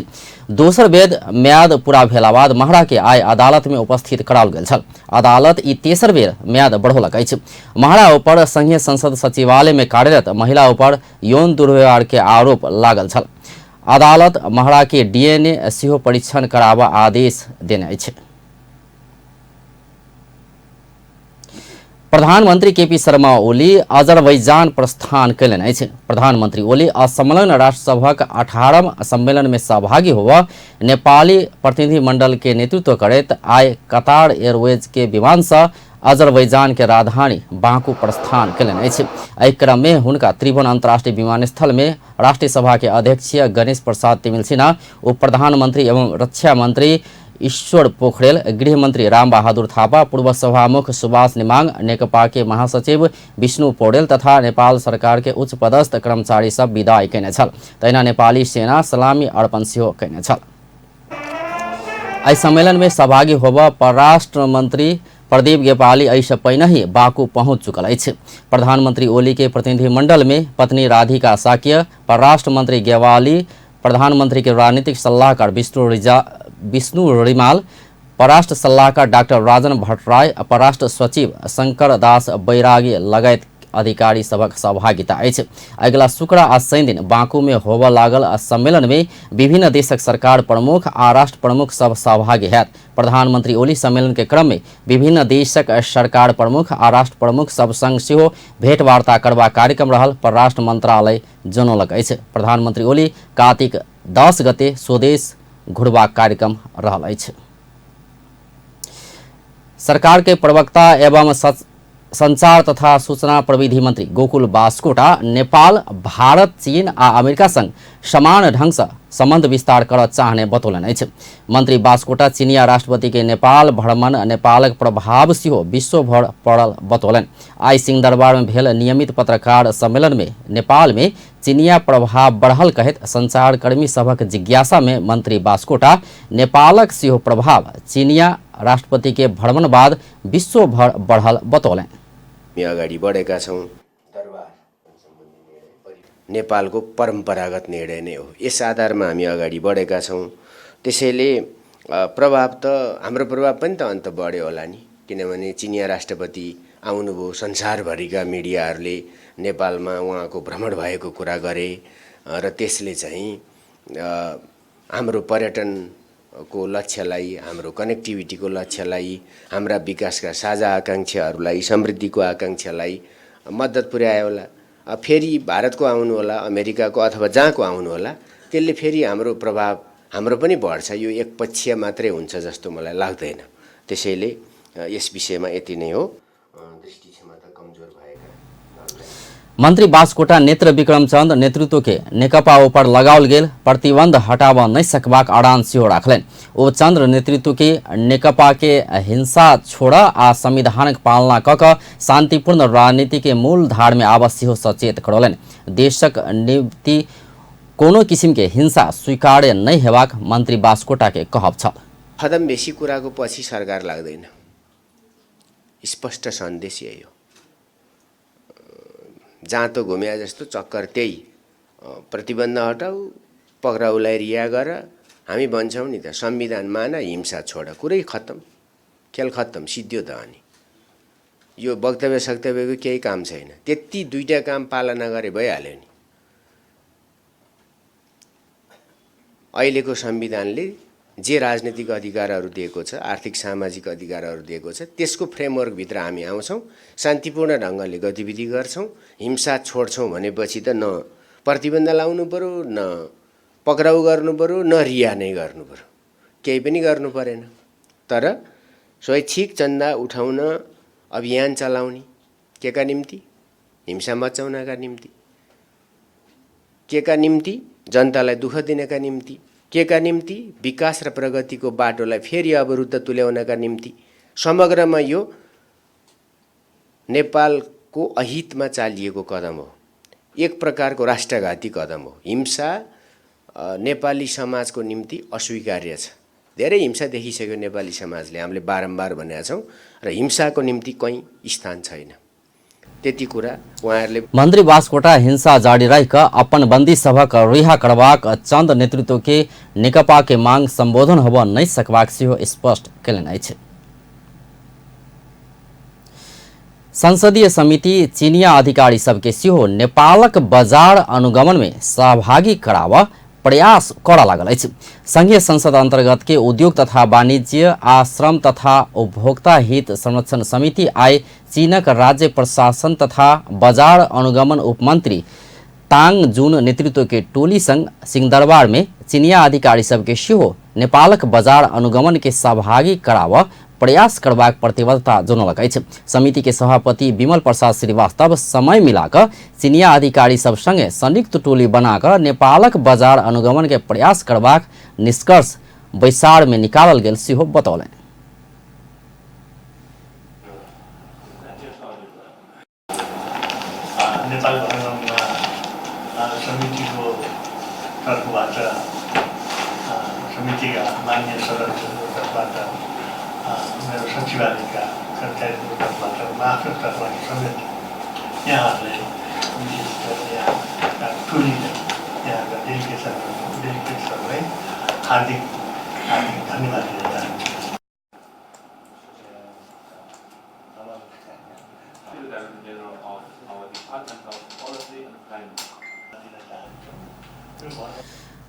दोसर बेर म्याद पूरा भेला बाद महरा के आइ अदालत में उपस्थित कराओल गेल छल। अदालत ई तेसर बेर म्याद बढ़ौलक अछि। महरा ऊपर संघीय संसद सचिवालय में कार्यरत महिला ऊपर यौन दुर्व्यवहार के आरोप लागल छल। अदालत महरा के डीएनए सेहो परीक्षण कराबऽ आदेश देने अछि। प्रधानमंत्री केपी शर्मा ओली अजरबैजान प्रस्थान कयलनि अछि। प्रधानमंत्री ओली असंलग्न राष्ट्रसभक 18वां सम्मेलन में सहभागी होबऽ नेपाली प्रतिनिधिमंडल के नेतृत्व करैत आइ कतार एयरवेज के विमान से अजरबैजान के राजधानी बाकू प्रस्थान कयलनि अछि। एहि क्रम में हुनका त्रिभुवन अंतर्राष्ट्रीय विमानस्थल में राष्ट्रीय सभा के अध्यक्ष गणेश प्रसाद तिमिल सिन्हा, उप प्रधानमंत्री एवं रक्षा मंत्री ईश्वर पोखरेल, गृह मंत्री राम बहादुर थापा, पूर्व सभामुख सुभाष निमांग, नेकपा के महासचिव विष्णु पौडेल तथा नेपाल सरकार के उच्च पदस्थ कर्मचारी सब विदाई कयने छल। तहिना नेपाली सेना सलामी अर्पण सेहो कयने छल। एहि सम्मेलन में सहभागी होबऽ परराष्ट्र मंत्री प्रदीप गेपाली एहिसँ पहिने ही बाकू पहुंच चुकल अछि। प्रधानमंत्री ओली के प्रतिनिधिमंडल में पत्नी राधिका साक्य, परराष्ट्र मंत्री गेवाली, प्रधानमंत्री के राजनीतिक सलाहकार विष्णु रिमाल, परराष्ट्र सलाहकार डॉक्टर राजन भट्टराय, परराष्ट्र सचिव शंकर दास बैरागी लगायत अधिकारी सभक सहभागिता अछि। अगिला शुक्र आ शनि दिन बाकू में होबऽ लागल सम्मेलन में विभिन्न देशक सरकार प्रमुख आ राष्ट्र प्रमुख सब सहभागी हैत। प्रधानमंत्री ओली सम्मेलन के क्रम में विभिन्न देशक सरकार प्रमुख आ राष्ट्र प्रमुख सब संग सेहो भेंटवार्ता करबाक कार्यक्रम रहल परराष्ट्र मंत्रालय जनौलक अछि। प्रधानमंत्री ओली कार्तिक 10 गते स्वदेश घुरबाक कार्यक्रम रहल अछि। सरकार के प्रवक्ता एवं संचार तथा सूचना प्रविधि मंत्री गोकुल बास्कोटा नेपाल, भारत, चीन आ अमेरिका संग समान ढंग से संबंध विस्तार करऽ चाहने बतौलनि अछि। मंत्री बास्कोटा चीनिया राष्ट्रपति के नेपाल भ्रमण नेपालक प्रभाव सेहो विश्वभर पड़ल बतौलनि। आइ सिंहदरबार में भेल नियमित पत्रकार सम्मेलन में नेपाल में चीनिया प्रभाव बढ़ल कहैत संचारकर्मी सभक जिज्ञासा में मंत्री बास्कोटा नेपालक सेहो प्रभाव चीनिया राष्ट्रपति के भ्रमण बाद विश्वभर बढ़ल बतौलनि। अगाडि बढेका छौँ। नेपालको परम्परागत निर्णय नै हो, यस आधारमा हामी अगाडि बढेका छौँ। त्यसैले प्रभाव त हाम्रो प्रभाव पनि त अन्त बढ्यो होला नि, किनभने चिनिया राष्ट्रपति आउनुभयो, संसारभरिका मिडियाहरूले नेपालमा उहाँको भ्रमण भएको कुरा गरे र त्यसले चाहिँ हाम्रो पर्यटनको लक्ष्यलाई, हाम्रो कनेक्टिभिटीको लक्ष्यलाई, हाम्रा विकासका साझा आकाङ्क्षाहरूलाई, समृद्धिको आकाङ्क्षालाई मद्दत पुर्यायो होला। फेरि भारतको आउनु होला, अमेरिकाको अथवा जहाँको आउनु होला, त्यसले फेरि हाम्रो प्रभाव हाम्रो पनि बढ्छ। यो एक पक्ष मात्रै हुन्छ जस्तो मलाई लाग्दैन। त्यसैले यस विषयमा यति नै हो। दृष्टि क्षमता कमजोर भएका। मंत्री बास्कोटा नेत्र विक्रम चंद नेतृत्व के नेकपा ऊपर लगाओल गेल प्रतिबंध हटाबऽ नहि सकबाक अड़ान सेहो राखलनि। ओ चंद्र नेतृत्व के नेकपा के हिंसा छोड़ आ संविधानक पालना कऽ कऽ शांतिपूर्ण राजनीति के मूल धार में आबऽ सेहो सचेत करौलनि। देशक नीति कोनो किसिम के हिंसा स्वीकार्य नहि हेबाक मंत्री बास्कोटा के कहब छल। खदम बेसी कुराको पछि सरकार लाग्दैन, स्पष्ट सन्देश यही हो। जाँतो घुम्या जस्तो चक्कर त्यही, प्रतिबन्ध हटाऊ, पक्राउलाई रिहा गर। हामी भन्छौँ नि त, संविधान मान, हिंसा छोड, कुरै खत्तम, खेल खत्तम, सिद्धियो त। अनि यो वक्तव्य सक्तव्यको केही काम छैन, त्यति दुईटा काम पालना गरे भइहाल्यो नि। अहिलेको संविधानले जे राजनीतिक अधिकारहरू दिएको छ, आर्थिक सामाजिक अधिकारहरू दिएको छ, त्यसको फ्रेमवर्कभित्र हामी आउँछौँ, शान्तिपूर्ण ढङ्गले गतिविधि गर्छौँ, हिंसा छोड्छौँ भनेपछि त न प्रतिबन्ध लाउनु पऱ्यो, न पक्राउ गर्नु पऱ्यो, न रिहा नै गर्नु पऱ्यो, केही पनि गर्नु परेन। तर स्वैच्छिक चन्दा उठाउन अभियान चलाउने केका निम्ति? हिंसा मचाउनका निम्ति। केका निम्ति? जनतालाई दुःख दिनका निम्ति। केका निम्ति? विकास र प्रगतिको बाटोलाई फेरि अवरुद्ध तुल्याउनका निम्ति। समग्रमा यो नेपालको अहितमा चालिएको कदम हो, एक प्रकारको राष्ट्रघाती कदम हो। हिंसा नेपाली समाजको निम्ति अस्वीकार्य छ। धेरै हिंसा देखिसक्यो नेपाली समाजले, हामीले बारम्बार भनेका छौँ, र हिंसाको निम्ति कहीँ स्थान छैन। त्यति कुरा उहाँहरूले। मंत्री बास्कोटा हिंसा जारी रहि अपन बंदी सभक रिहा करबाक चंद नेतृत्व के नेकपा के मांग संबोधन होबऽ नहि सकबाक सेहो स्पष्ट कयलनि अछि। संसदीय समिति चीनिया अधिकारी सबके सेहो नेपालक बाजार अनुगमन में सहभागी कराबऽ प्रयास करऽ लागल अछि। संघीय संसद अंतर्गत के उद्योग तथा वाणिज्य आ श्रम तथा उपभोक्ता हित संरक्षण समिति आइ चीनक राज्य प्रशासन तथा बाजार अनुगमन उपमंत्री तांग जून नेतृत्व के टोली संग सिंहदरबार में चीनिया अधिकारी सबके सेहो नेपालक बाजार अनुगमन के सहभागी कराबऽ प्रयास करबाक प्रतिबद्धता जनौलक अछि। समिति के सभापति विमल प्रसाद श्रीवास्तव समय मिलाकऽ चीनिया अधिकारी सब संगे संयुक्त टोली बनाकऽ नेपालक बाजार अनुगमन के प्रयास करबाक निष्कर्ष बैसार में निकालल गेल सेहो बतौलनि। नेपाल भ्रमणमा समितिको तर्फबाट, समितिका मान्य सदस्यहरूको तर्फबाट, मेरो सचिवालयका कर्मचारीहरूको तर्फबाट, म आफ्नो तर्फबाट समेत यहाँहरूलाई, विशेष गरेर यहाँका टोलीलाई, यहाँका डेलिगेट्सहरूलाई हार्दिक हार्दिक धन्यवाद दिन चाहन्छु।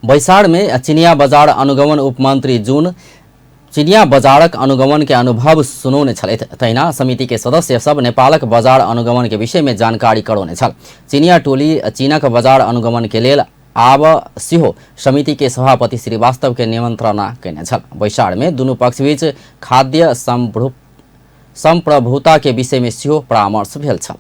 बैसार में चिनिया बाजार अनुगमन उपमंत्री जून चिनिया बाजारक अनुगमन के अनुभव सुनौने छलथि। तहिना समिति के सदस्य सब नेपालक बाजार अनुगमन के विषय में जानकारी करौने छल। चिनिया टोली चीनक बाजार अनुगमन के लेल आब सेहो समिति के सभापति श्रीवास्तव के निमंत्रणा कयने छल। बैसार में दुनू पक्ष बीच खाद्य संप्रभुता के विषय में सेहो परामर्श भेल छल।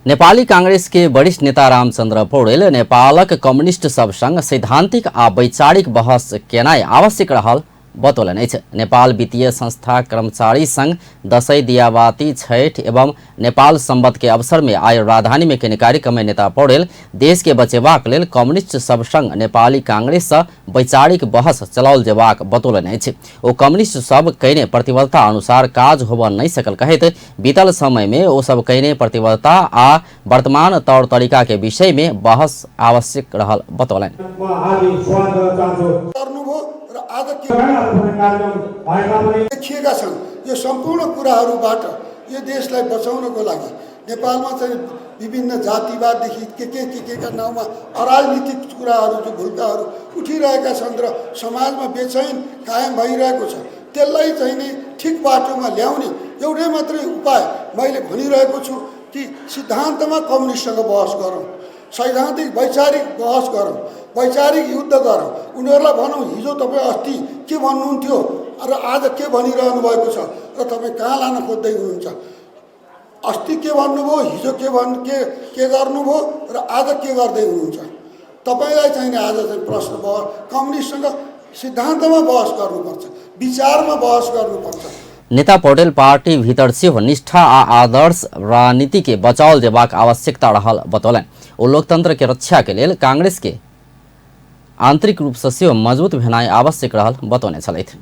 नेपाली कांग्रेस के वरिष्ठ नेता रामचंद्र पौडेल नेपालक कम्युनिस्ट सब संग सैद्धांतिक आ वैचारिक बहस केनाइ आवश्यक रहल बतौलनि अछि। नेपाल वित्तीय संस्था कर्मचारी संघ दसैँ, दियाबाती, छठ एवं नेपाल संवत के अवसर में आइ राजधानी में केने कार्यक्रम में नेता पौडेल देश के बचेबाक लेल कम्युनिस्ट सब संग नेपाली कांग्रेस सँ वैचारिक बहस चलाओल जेबाक बतौलनि अछि। ओ कम्युनिस्ट सब कयने प्रतिबद्धता अनुसार काज होबऽ नहि सकल कहैत बीतल समय में ओ सब कयने प्रतिबद्धता आ वर्तमान तौर तरीका के विषय में बहस आवश्यक रहल बतौलनि। देखिएका छन्। यो सम्पूर्ण कुराहरूबाट यो देशलाई बचाउनको लागि नेपालमा चाहिँ विभिन्न जातिवाददेखि के के के के का नाउँमा अराजनीतिक कुराहरू जो भुल्काहरू उठिरहेका छन् र समाजमा बेचैन कायम भइरहेको छ, त्यसलाई चाहिँ नि ठिक बाटोमा ल्याउने एउटै मात्रै उपाय मैले भनिरहेको छु कि सिद्धान्तमा कम्युनिस्टसँग बहस गरौँ, सैद्धान्तिक वैचारिक बहस गरौँ, वैचारिक युद्ध गरौँ। उनीहरूलाई भनौँ हिजो तपाईँ अस्ति के भन्नुहुन्थ्यो र आज के भनिरहनु भएको छ र तपाईँ कहाँ लान खोज्दै हुनुहुन्छ। अस्ति के भन्नुभयो, हिजो के भन् के के गर्नुभयो र आज के गर्दै हुनुहुन्छ? तपाईँलाई चाहिँ आज चाहिँ प्रश्न भयो, कम्युनिस्टसँग सिद्धान्तमा बहस गर्नुपर्छ, विचारमा बहस गर्नुपर्छ। नेता पौडेल पार्टी भीतर सेहो निष्ठा आ आदर्श राजनीति के बचाओल जेबाक आवश्यकता रहल बतौलनि। ओ लोकतंत्र के रक्षा के लेल कांग्रेस के आंतरिक रूप से सेहो मजबूत भेनाइ आवश्यक रहल बतौने छलथि।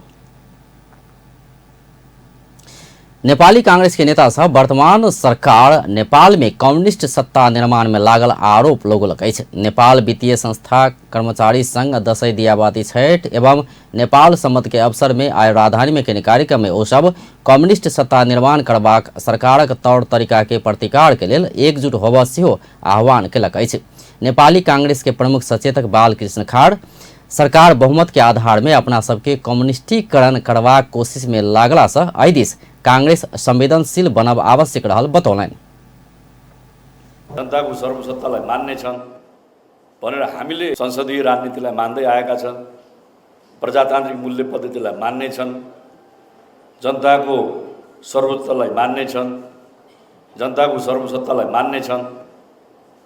नेपाली कांग्रेस के नेता सब वर्तमान सरकार नेपाल में कम्युनिस्ट सत्ता निर्माण में लागल आरोप लगौलक अछि। नेपाल वित्तीय संस्था कर्मचारी संघ दसैँ दियाबाती छठ एवं नेपाल सम्मत के अवसर में आइ राजधानी में केने कार्यक्रम में ओ सब कम्युनिस्ट सत्ता निर्माण करबाक सरकारक तौर तरीका के प्रतिकार के लेल एकजुट होबऽ सेहो आह्वान केलक अछि। नेपाली कांग्रेस के प्रमुख सचेतक बालकृष्ण खाड़ सरकार बहुमत के आधार में अपना सबके कम्युनिस्टीकरण करबाक कोशिश में लागला से एहि दिस कांग्रेस संवेदनशील बनब आवश्यक रहल बतौलनि। जनताको सर्वसत्तालाई मान्ने छन् भनेर हामीले संसदीय राजनीतिलाई मान्दै आएका छन्, प्रजातान्त्रिक मूल्य पद्धतिलाई मान्ने छन्, जनताको सर्वोच्चलाई मान्ने छन्, जनताको सर्वसत्तालाई मान्ने छन्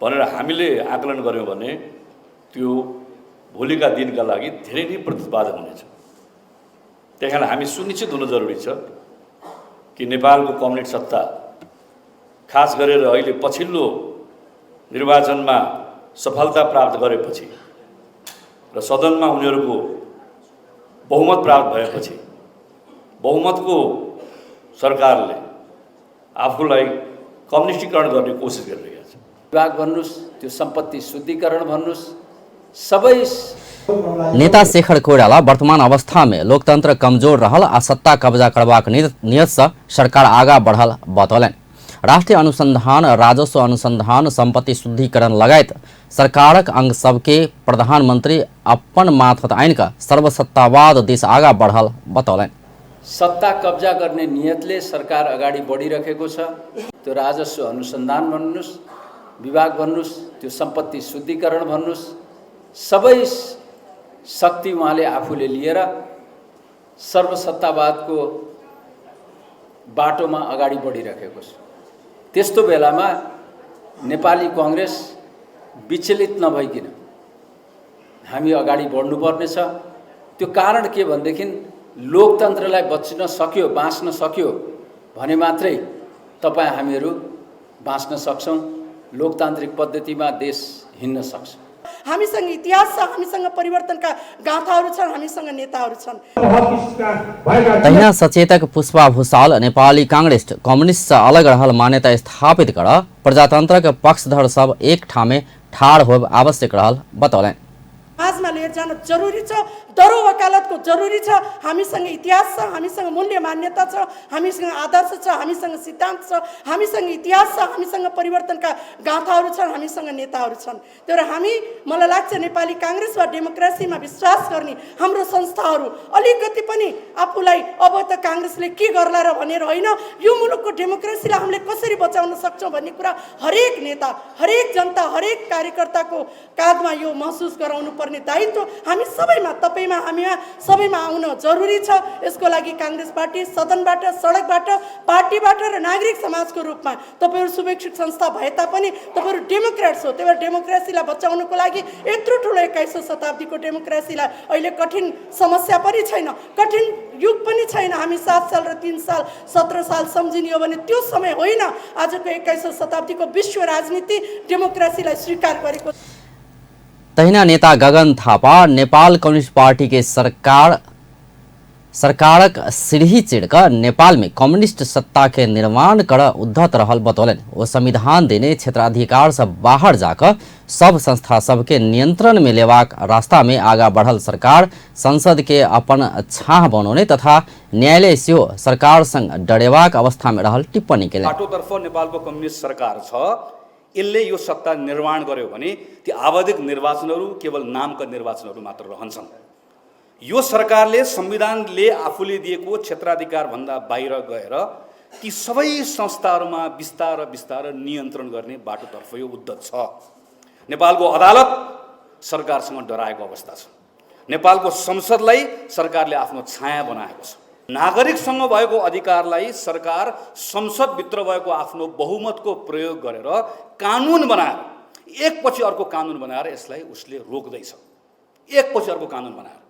भनेर हामीले आकलन गर्यौँ भने त्यो भोलिका दिनका लागि धेरै नै प्रतिपादक हुनेछ। त्यही कारण हामी सुनिश्चित हुन जरुरी छ कि नेपालको कम्युनिस्ट सत्ता खास गरेर अहिले पछिल्लो निर्वाचनमा सफलता प्राप्त गरेपछि र सदनमा उनीहरूको बहुमत प्राप्त भएपछि बहुमतको सरकारले आफूलाई कम्युनिस्टीकरण गर्ने कोसिस गरिरहेको छ। विभाग भन्नुस्, त्यो सम्पत्ति शुद्धिकरण भन्नुस्, सबै। नेता शेखर कोइराला वर्तमान अवस्था में लोकतंत्र कमजोर रहल आ सत्ता कब्जा करबाक नियत से सरकार आगा बढ़ल बतौलनि। राष्ट्रीय अनुसंधान, राजस्व अनुसंधान, संपत्ति शुद्धिकरण लगायत सरकारक अंग सबके प्रधानमंत्री अपन माथत आनि कऽ सर्वसत्तावाद दिस आगा बढ़ल बतौलनि। सत्ता कब्जा गर्ने नियतले सरकार अगाडि बढिरहेको छ। त्यो राजस्व अनुसन्धान भन्नुस्, विभाग भन्नुस्, त्यो सम्पत्ति शुद्धिकरण भन्नुस्, सबै शक्ति उहाँले आफूले लिएर सर्वसत्तावादको बाटोमा अगाडि बढिरहेको छ। त्यस्तो बेलामा नेपाली कङ्ग्रेस विचलित नभइकन हामी अगाडि बढ्नुपर्नेछ। त्यो कारण के भनेदेखि लोकतन्त्रलाई बच्न सक्यो, बाँच्न सक्यो भने मात्रै तपाईँ हामीहरू बाँच्न सक्छौँ, लोकतान्त्रिक पद्धतिमा देश हिँड्न सक्छ। हामीसँग इतिहास छ, हामीसँग परिवर्तनका गाथाहरू छन्, हामीसँग नेताहरू छन्। तहिना सचेतक पुष्पा भूषाल नेपाली कांग्रेस कम्युनिस्ट से अलग रहल मान्यता स्थापित कर प्रजातंत्रक पक्षधर सब एक ठामे ठाढ़ होब आवश्यक रहल बतौलनि। समाजमा लिएर जान जरुरी छ, दरो वकालतको जरुरी छ। हामीसँग इतिहास छ, हामीसँग मूल्य मान्यता छ, हामीसँग आदर्श छ, हामीसँग सिद्धान्त छ, हामीसँग इतिहास छ, हामीसँग परिवर्तनका गाथाहरू छन्, हामीसँग नेताहरू छन्। तर हामी, मलाई लाग्छ, नेपाली काङ्ग्रेस वा डेमोक्रेसीमा विश्वास गर्ने हाम्रो संस्थाहरू अलिकति पनि आफूलाई अब त काङ्ग्रेसले के गर्ला र भनेर होइन, यो मुलुकको डेमोक्रेसीलाई हामीले कसरी बचाउन सक्छौँ भन्ने कुरा हरेक नेता, हरेक जनता, हरेक कार्यकर्ताको काँधमा यो महसुस गराउनु पर्ने दायित्व हामी सबैमा, तपाईमा, हामीमा सबैमा आउन जरुरी छ। यसको लागि काङ्ग्रेस पार्टी सदनबाट, सडकबाट, पार्टीबाट र नागरिक समाजको रूपमा तपाईँहरू शुभेच्छुक संस्था भए तापनि तपाईँहरू डेमोक्रेट्स हो। त्यही भएर डेमोक्रेसीलाई बचाउनुको लागि यत्रो ठुलो 21औं शताब्दीको डेमोक्रेसीलाई अहिले कठिन समस्या पनि छैन, कठिन युग पनि छैन। हामी 7 साल र 3 साल 17 साल सम्झिने हो भने त्यो समय होइन। आजको 21औं शताब्दीको विश्व राजनीति डेमोक्रेसीलाई स्वीकार गरेको। तहिना नेता गगन थापा नेपाल कम्युनिस्ट पार्टी के सरकारक सीढ़ी चिड़क नेपाल में कम्युनिस्ट सत्ता के निर्माण कर उद्धत रहल बतौलनि। ओ संविधान देने क्षेत्राधिकार से बाहर जाकर सब संस्था सबके नियंत्रण में लेबाक रास्ता में आगा बढ़ल सरकार संसद के अपन छाह बनौने तथा न्यायालय सेहो सरकार संग डरेबाक अवस्था में रहल टिप्पणी केलनि। बाटोतर्फ नेपालको कम्युनिस्ट सरकार छ, यसले यो सत्ता निर्माण गर्यो भने ती आवधिक निर्वाचनहरू केवल नामका निर्वाचनहरू मात्र रहन्छन्। यो सरकारले संविधानले आफूले दिएको क्षेत्राधिकारभन्दा बाहिर गएर ती सबै संस्थाहरूमा बिस्तार बिस्तार नियन्त्रण गर्ने बाटोतर्फ यो उद्धत छ। नेपालको अदालत सरकारसँग डराएको अवस्था छ। नेपालको संसदलाई सरकारले आफ्नो छाया बनाएको छ। नागरिकसँग भएको अधिकारलाई सरकार संसदभित्र भएको आफ्नो बहुमतको प्रयोग गरेर कानुन बनाएर, एकपछि अर्को कानुन बनाएर यसलाई उसले रोक्दैछ, एकपछि अर्को कानुन बनाएर।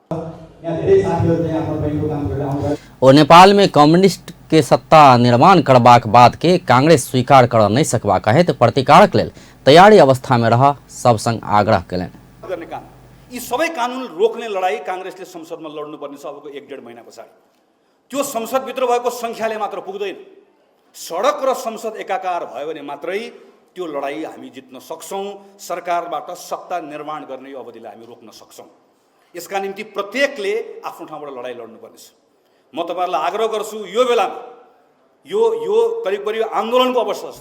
ओ नेपाल में कम्युनिस्ट के सत्ता निर्माण करबाक बाद के कांग्रेस स्वीकार कर नहीं सकबाक हेतु प्रतिकारक लेल तैयारी अवस्था में रह सब संग आग्रह कयलनि। गर्ने काम यी सबै कानुन रोक्ने लडाई कांग्रेसले संसदमा लड्नुपर्ने छ अबको 1-1.5 महिना पछाडि। त्यो संसदभित्र भएको सङ्ख्याले मात्र पुग्दैन, सडक र संसद एकाकार भयो भने मात्रै त्यो लडाई हामी जित्न सक्छौँ, सरकारबाट सत्ता निर्माण गर्ने यो अवधिलाई हामी रोक्न सक्छौँ। यसका निम्ति प्रत्येकले आफ्नो ठाउँबाट लडाई लड्नुपर्नेछ। म तपाईँहरूलाई आग्रह गर्छु, यो बेलामा यो यो करिब करिब आन्दोलनको अवस्था छ,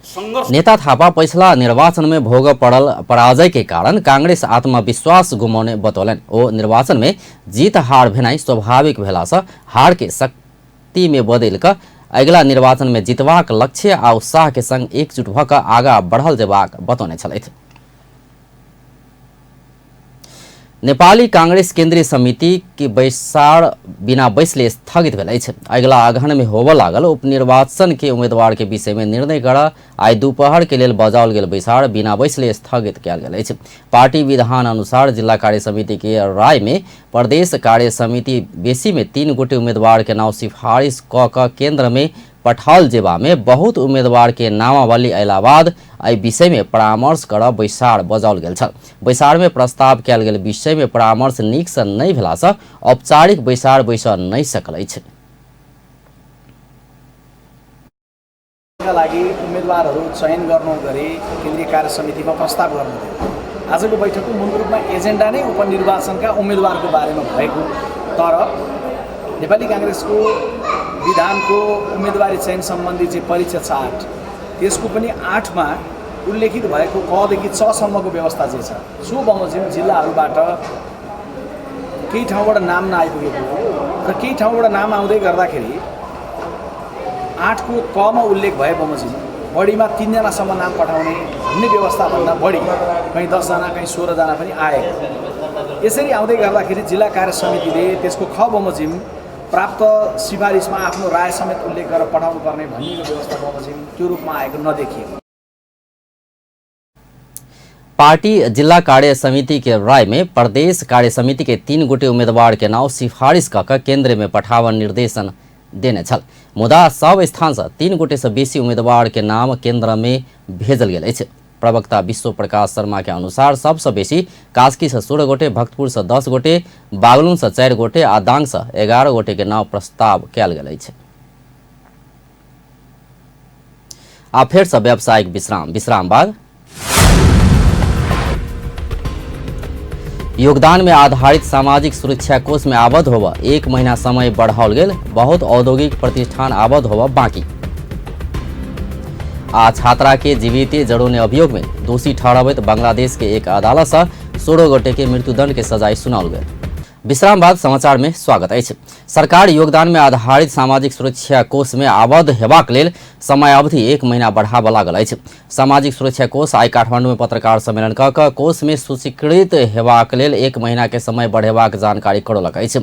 संघर्ष। नेता थापा पछिला निर्वाचन में भोग पड़ल पराजय के कारण कांग्रेस आत्मविश्वास गुमाउने बतौलनि। ओ निर्वाचन में जीत हार भेनाइ स्वाभाविक भेला से हार के शक्ति में बदलि कऽ अगिला निर्वाचन में जीतबाक लक्ष्य आ उत्साह के संग एकजुट भऽ कऽ आगा बढ़ल जेबाक बतौने छलथि। नेपाली कांग्रेस केंद्रीय समिति के बैसार बिना बैसले स्थगित भेल अछि। अगिला अगहन में होबय लागल उपनिर्वाचन के उम्मीदवार के विषय में निर्णय कर आइ दुपहर के लेल बजाओल गेल बैसार बिना बैसले स्थगित कयल गेल अछि। पार्टी विधान अनुसार जिला कार्य समिति के राय में प्रदेश कार्य समिति बेसी में 3 गोटे उम्मीदवार के नाम सिफारिश कऽ कऽ केंद्र में पठाओल जेबा में बहुत उम्मीदवार के नामावली अयला बाद एहि विषय में परामर्श कर बैसार बजाओल गेल छल। बैसार में प्रस्ताव कयल गेल विषय में परामर्श नीक से नहि भेला से औपचारिक बैसार बैस नहि सकल अछि। लागि उम्मेदवारहरू चयन गर्नु गरी केन्द्रीय कार्य समितिमा प्रस्ताव गर्नु थियो। आजको बैठकको मूल रूपमा एजेन्डा नै उपनिर्वाचनका उम्मेदवारको बारेमा भएको, तर नेपाली काङ्ग्रेसको विधानको उम्मेदवारी चयन सम्बन्धी जे परिचय छ 8, त्यसको पनि 8 मा उल्लेखित भएको क देखि च सम्मको व्यवस्था जे छ सो बमोजिम जिल्लाहरूबाट केही ठाउँबाट नाम नआइपुगेको र केही ठाउँबाट नाम आउँदै गर्दाखेरि 8 को क मा उल्लेख भए बमोजिम बढीमा 3 जनासम्म नाम पठाउने भन्ने व्यवस्थाभन्दा बढी कहीँ 10 जना कहीँ 16 जना पनि आए। यसरी आउँदै गर्दाखेरि जिल्ला कार्य समितिले त्यसको ख बमोजिम प्राप्त सिफारिसमा आफ्नो राय समेत उल्लेख गरेर पठाउनु पर्ने भनिएको व्यवस्था बमोजिम त्यो रूपमा आएको नदेखिएको। पार्टी जिला कार्य समिति के राय में प्रदेश कार्य समिति के 3 गोटे उम्मीदवार के नाम सिफारिश कऽ केंद्र में पठावन निर्देशन देने छल, मुदा सब स्थान से 3 गोटे से बेसी उम्मीदवार के नाम केंद्र में भेजल गेल अछि। प्रवक्ता विश्व प्रकाश शर्मा के अनुसार सबसे बेसी कास्की से 16 गोटे, भक्तपुर से 10 गोटे, बागलुंग से 4 गोटे आ दांग से 11 गोटे के नाम प्रस्ताव कयल गेल अछि। आ फेर से व्यावसायिक विश्राम, विश्राम बाद योगदान में आधारित सामाजिक सुरक्षा कोष में आबद्ध होबऽ 1 महीना समय बढ़ाओल गेल, बहुत औद्योगिक प्रतिष्ठान आबद्ध होबऽ बाकी। आ छात्रा के जीवित जड़ौने अभियोग में दोषी ठहराबैत बांग्लादेश के एक अदालत से 16 गोटे के मृत्युदंड के सजाय सुनाओल गेल। विश्राम बाद समाचार में स्वागत अछि। सरकार योगदान में आधारित सामाजिक सुरक्षा कोष में आबद्ध हेबाक लेल समयावधि 1 महीना बढ़ाबऽ लागल अछि। सामाजिक सुरक्षा कोष आइ काठमांडू में पत्रकार सम्मेलन कऽ कऽ कोष में सूचीकृत हेबाक लेल 1 महीना के समय बढ़ेबाक जानकारी करौलक अछि।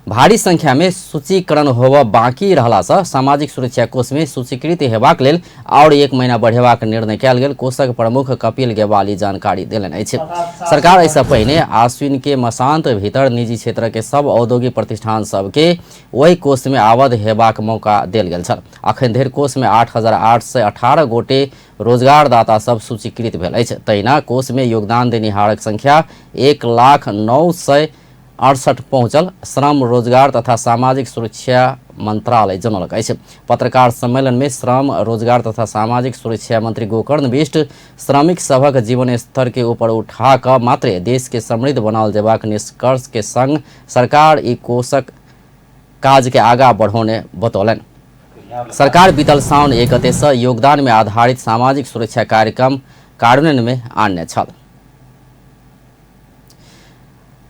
भारी संख्या में सूचीकरण होबऽ बाकी रहला से सामाजिक सुरक्षा कोष में सूचीकृत हेबाक लेल और 1 महीना बढ़ेबाक निर्णय कयल गेल कोषक प्रमुख कपिल गेवाली जानकारी देलनि अछि। सरकार एहिसँ पहिने आश्विन के मसांत भीतर निजी क्षेत्र के सब औद्योगिक प्रतिष्ठान सबके ओहि कोष में आबद्ध हेबाक मौका देल गेल छल। अखन धरि कोष में 8,818 गोटे रोजगारदाता सब सूचीकृत भेल अछि। तहिना कोष में योगदान देनिहारक संख्या 1,09,968 पहुँचल श्रम रोजगार तथा सामाजिक सुरक्षा मंत्रालय जनौलक अछि। पत्रकार सम्मेलन में श्रम रोजगार तथा सामाजिक सुरक्षा मंत्री गोकर्ण बिष्ट श्रमिक सभक जीवन स्तर के ऊपर उठा कऽ मात्रे देश के समृद्ध बनाओल जेबाक निष्कर्ष के संग सरकार ई कोषक काज के आगा बढ़ौने बतौलनि। सरकार बीतल साउन 1 गते से योगदान में आधारित सामाजिक सुरक्षा कार्यक्रम कार्यान्वयन में आनने छल।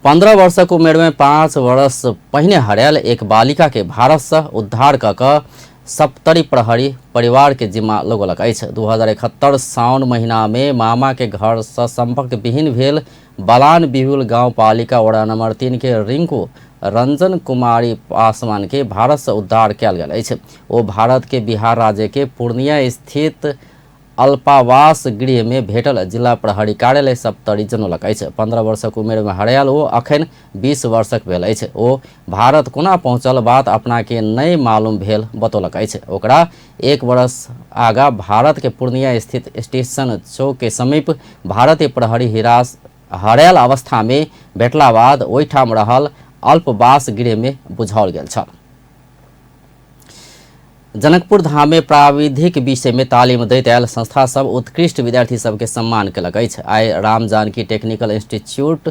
15 वर्षक उमेर में 5 वर्ष पहिने हरायल एक बालिका के भारत से उद्धार कऽ कऽ सप्तरी प्रहरी परिवार के जिम्मा लगौलक अछि। 2071 साउन महीना में मामा के घर से संपर्क विहीन भेल बलान बिहुल गांव पालिका वडा नंबर 3 के रिंकू रंजन कुमारी पासवान के भारत से उद्धार कयल गेल अछि। ओ भारत के बिहार राज्य के पूर्णिया स्थित अल्पावास गृह में भेटल जिला प्रहरी कार्यालय सप्तरी जनौलक अछि। 15 वर्षक उमेर में हरायल ओ अखन 20 वर्षक भेल अछि। ओ भारत कोना पहुंचल बात अपना के नहि मालूम भेल बतौलक अछि। ओकरा 1 वर्ष आगा भारत के पूर्णिया स्थित स्टेशन चौक के समीप भारतीय प्रहरी हरायल अवस्था में भेटला बाद ओहिठाम रहल अल्पवास गृह में बुझाओल गेल छल। जनकपुर धाम में प्राविधिक विषय में तालीम दैत आयल संस्था सब उत्कृष्ट विद्यार्थी सबके सम्मान केलक अछि। आइ Ram Janaki technical institute,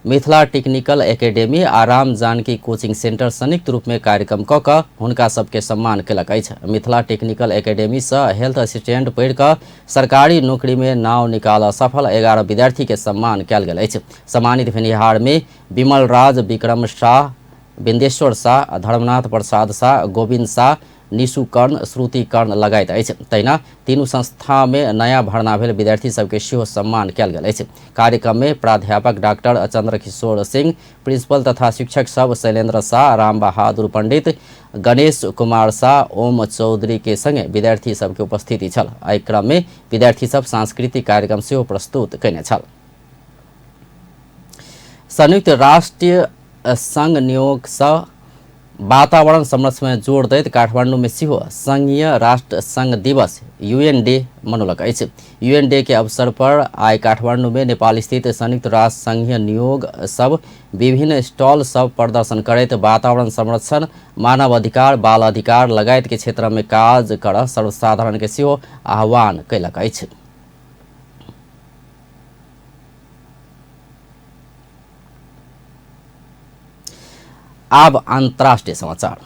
Mithila technical academy आ राम जानकी कोचिंग सेंटर संयुक्त रूप में कार्यक्रम क कऽ हुनका सबके सम्मान केलक अछि। मिथिला टेक्निकल एकेडमी से हेल्थ असिस्टेंट पढ़ि कऽ सरकारी नौकरी में नाव निकाल सफल 11 विद्यार्थी के सम्मान कयल गेल अछि। सम्मानित भेनिहार में विमल राज, विक्रम शाह, बिंदेश्वर शाह, धर्मनाथ प्रसाद शाह, गोविंद शाह, निशु कर्ण, श्रुति कर्ण लगायत अछि। तहिना तीनू संस्था में नया भर्ना भेल विद्यार्थी सबके सेहो सम्मान कयल गेल अछि। कार्यक्रम में प्राध्यापक डॉक्टर चंद्रकिशोर सिंह, प्रिंसिपल तथा शिक्षक सब शैलेंद्र शाह, राम बहादुर पंडित, गणेश कुमार शाह, ओम चौधरी के संगे विद्यार्थी सबके उपस्थिति छल। एहि क्रम में विद्यार्थी सब सांस्कृतिक कार्यक्रम सेहो प्रस्तुत कयने छल। संयुक्त राष्ट्रीय संघ नियोग सँ वातावरण संरक्षण में जोर दैत काठमांडू में सेहो संघीय राष्ट्र संघ दिवस यूएन डे मनौलक अछि। यूएन डे के अवसर पर आइ काठमांडू में नेपाल स्थित संयुक्त राष्ट्र संघीय नियोग सब विभिन्न स्टॉल सब प्रदर्शन करैत वातावरण संरक्षण, मानव अधिकार, बाल अधिकार लगायत के क्षेत्र में काज कर सर्वसाधारण के सेहो आह्वान कयलक अछि। आब अंतर्राष्ट्रीय समाचार।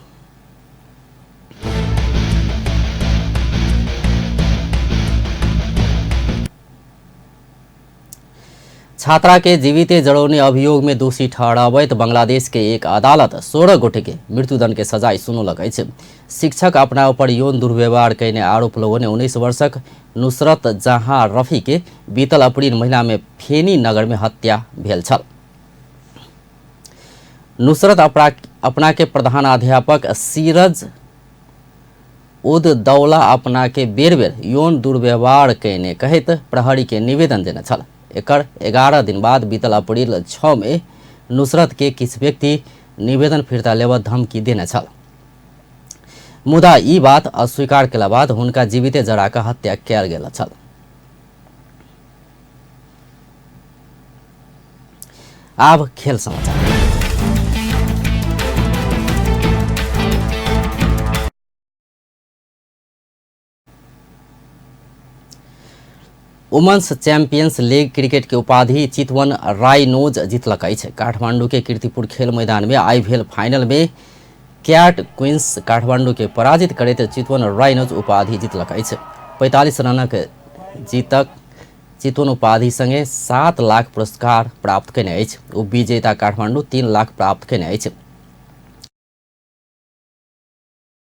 छात्रा के जीविते जड़ौने अभियोग में दोषी ठहराबैत बांग्लादेश के एक अदालत 16 गोटे के मृत्युदंड के सजाय सुनौलक अछि। शिक्षक अपना ऊपर यौन दुर्व्यवहार कयने आरोप लगौने 19 वर्षक नुसरत जहां रफी के बीतल अप्रैल महीना में फेनी नगर में हत्या भेल छल। नुसरत अपना के प्रधानाध्यापक सीरज उद दौला अपना के बेर बेर यौन दुर्व्यवहार कयने कहैत प्रहरी के निवेदन देने छल। एकर 11 दिन बाद बीतल अप्रैल 6 में नुसरत के किछु व्यक्ति निवेदन फिर्ता लेबऽ धमकी देने छल, मुदा ई बात अस्वीकार केला बाद हुनका जीविते जरा कऽ हत्या कयल गेल छल। आब खेल समाचार। वुमेन्स चैंपियंस लीग क्रिकेट के उपाधि चितवन राइनोज जीतलक अछि। काठमांडू के कीर्तिपुर खेल मैदान में आई भेल फाइनल में कैट क्वींस काठमांडू के पराजित करैत चितवन राइनोज उपाधि जीतलक अछि। 45 रनक जीतक चितवन उपाधि संगे 7 लाख पुरस्कार प्राप्त कयने अछि। उपविजेता काठमांडू 3 लाख प्राप्त कयने अछि।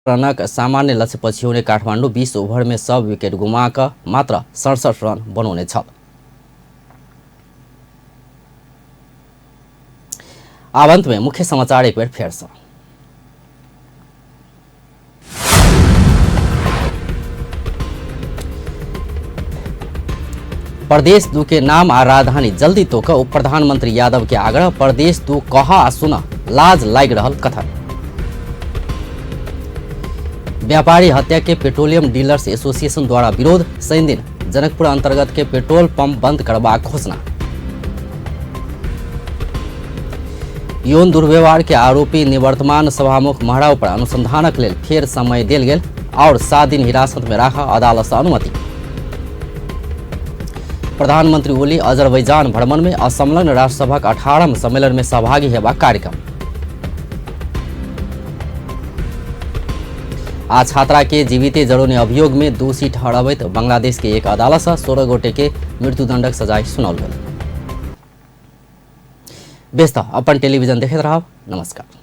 रनक सामान्य लक्ष्य पछ्यौने काठमांडू 20 ओभर में सब विकेट गुमा कऽ मात्र 67 रन बनौने छल। आब अंत में मुख्य समाचार एक बेर फेर सँ। प्रदेश 2 के नाम आ राजधानी जल्दी तोक उप प्रधानमंत्री यादव के आग्रह, प्रदेश 2 कहा आ सुन लाज लागि रहल कथन। व्यापारी हत्या के पेट्रोलियम डीलर्स एसोसिएशन द्वारा विरोध, शनि दिन जनकपुर अंतर्गत के पेट्रोल पंप बंद करबाक घोषणा। यौन दुर्व्यवहार के आरोपी निवर्तमान सभामुख महराव पर अनुसंधानक लेल फेर समय देल गेल और 7 दिन हिरासत में राखऽ अदालत से अनुमति। प्रधानमंत्री ओली अजरबैजान भ्रमण में असंलग्न राष्ट्रसभाक 18वां सम्मेलन में सहभागी हेबाक कार्यक्रम। आ छात्रा के जीविते जड़ौने अभियोग में दोषी ठहराबैत बांग्लादेश के एक अदालत से 16 गोटे के मृत्युदंडक सजाय सुनाओल गेल। बेस त अपन टेलीविजन देखैत रहब। नमस्कार।